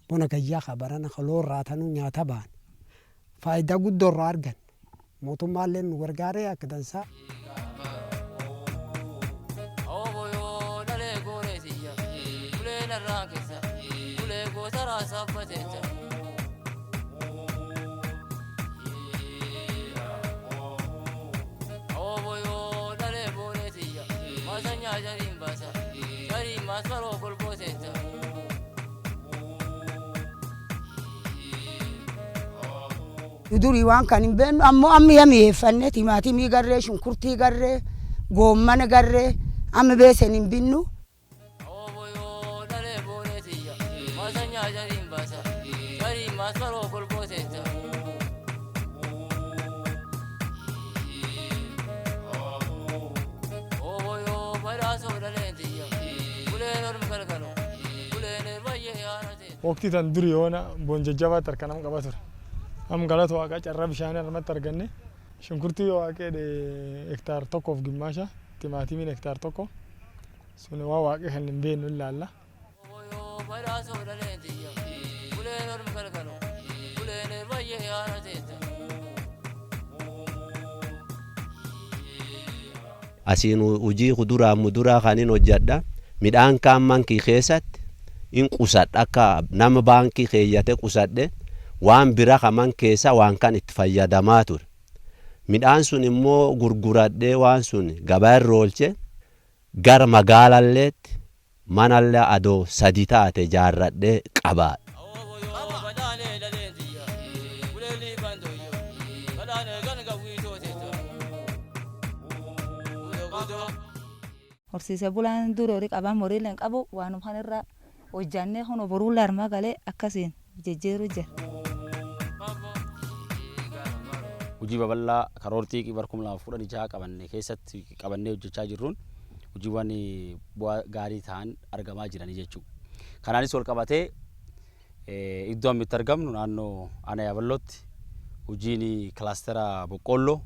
Bona gayyaa ka barana ka loon raatanuu nyaata ba'an. Faayidaa guddoo irraa argan. Mootummaallee nu gargaaree akka dansaa. Durii waan kan hin beeknu, ammoo amma ya mi'eeffanne, timaatimii garree, shunkurtii garree, goommana garree, amma beesen hin binnu. Waqtii tan duri yoona boon jajjabaatti harka nama qaba ture. Amma galata Waaqaa carraa bishaanii harmatti arganne, shunkurtii yoo Waaqee hektaar 1.5, timaatimiin hektaar 1, sun waan Waaqee kan hin beeknu ilaalla. Asiin hojii kuduraa muduraa kanin hojjedha. Midhaan kaan mankii keessatti in qusadha, akka nama baankii keeyyate qusadhe, waan bira kaman keessa waan kan itti fayyadamaa ture. Midhaan sun immoo gurguradhee waan sun gabaa irra oolche, gara magaalalleetti manallee adoo 3 taate ijaarradhee qaba. Horsiise bulaan dur horii qaban, horiilee hin qabu, waanuma kanarra hojjannee kun boruullee harmaa galee akkasiin jijjiiru jira. Hojii babal'aa karoora xiiqii bara 2016 qabanne keessatti qabannee hojjechaa jirruun hojiiwwan bu'aa gaarii ta'an argamaa jiranii jechuudha. Kanaanis wal qabatee iddoo amma itti argamnu naannoo Aanaa Yaaballootti hojiin kilaastera boqqoolloo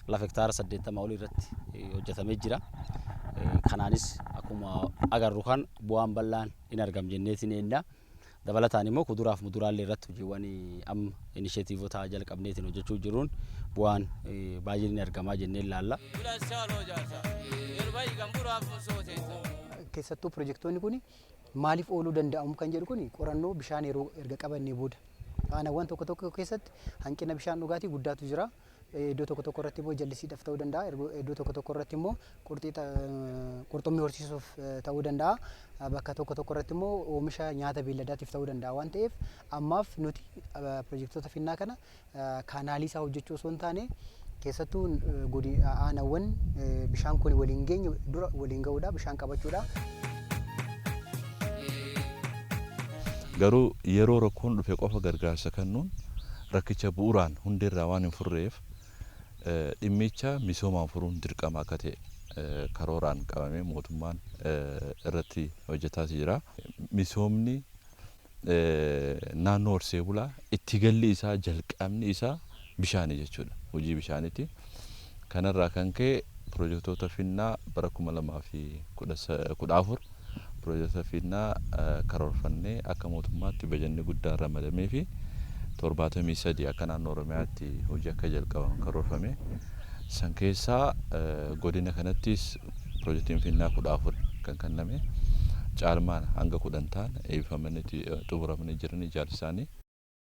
lafa hektaara 80 olii irratti hojjetamee jira. Kanaanis akkuma agarru kan bu'aan bal'aan in argam jenneetiin eenna. Dabalataan immoo kuduraaf muduraalee irratti hojiiwwan amma inisheetiivota jalqabneetiin hojjechuu jiruun bu'aan baay'een in argamaa jennee ilaalla. Keessattuu pirojektoonni kun maaliif ooluu danda'amu kan jedhu kun qorannoo bishaan yeroo erga qabannee booda. Aanawwan tokko tokko keessatti hanqina bishaan dhugaatii guddaatu jira. Iddoo tokko tokko irratti immoo jallisiidhaaf ta'uu danda'a. Iddoo tokko tokko irratti immoo qurxummii horsiisuuf ta'uu danda'a. Bakka tokko tokko irratti immoo oomisha nyaata beelladaatiif ta'uu danda'a waan ta'eef, ammaaf nuti pirojektoota finnaa kana kaanaalii isaa hojjechuu osoo hin taane, keessattuu aanawwan bishaan kun waliin geenye dura waliin ga'uudha, bishaan qabachuudha. Garuu yeroo rakkoon dhufe qofa gargaarsa kennuun rakkicha bu'uraan hundeerraa waan hin furreef, dhimmicha misoomaan furuun dirqama akka ta'e karooraan qabamee mootummaan irratti hojjetaas jira. Misoomni naannoo horsee bulaa itti galli isaa, jalqabni isaa bishaani jechuudha. Hojii bishaaniiti. Kanarraa kan ka'e pirojektoota finnaa bara 2014 pirojektoota finnaa karoorfannee akka mootummaatti bajanni guddaan ramadamee fi 73 akka naannoo Oromiyaatti hojii akka jalqabaman karoorfame. San keessaa godina kanattis pirojektiin finnaa 14 kan kenname, caalmaan hanga 10 ta'an eebbifamanii xumuramanii jiran ijaarsi isaanii.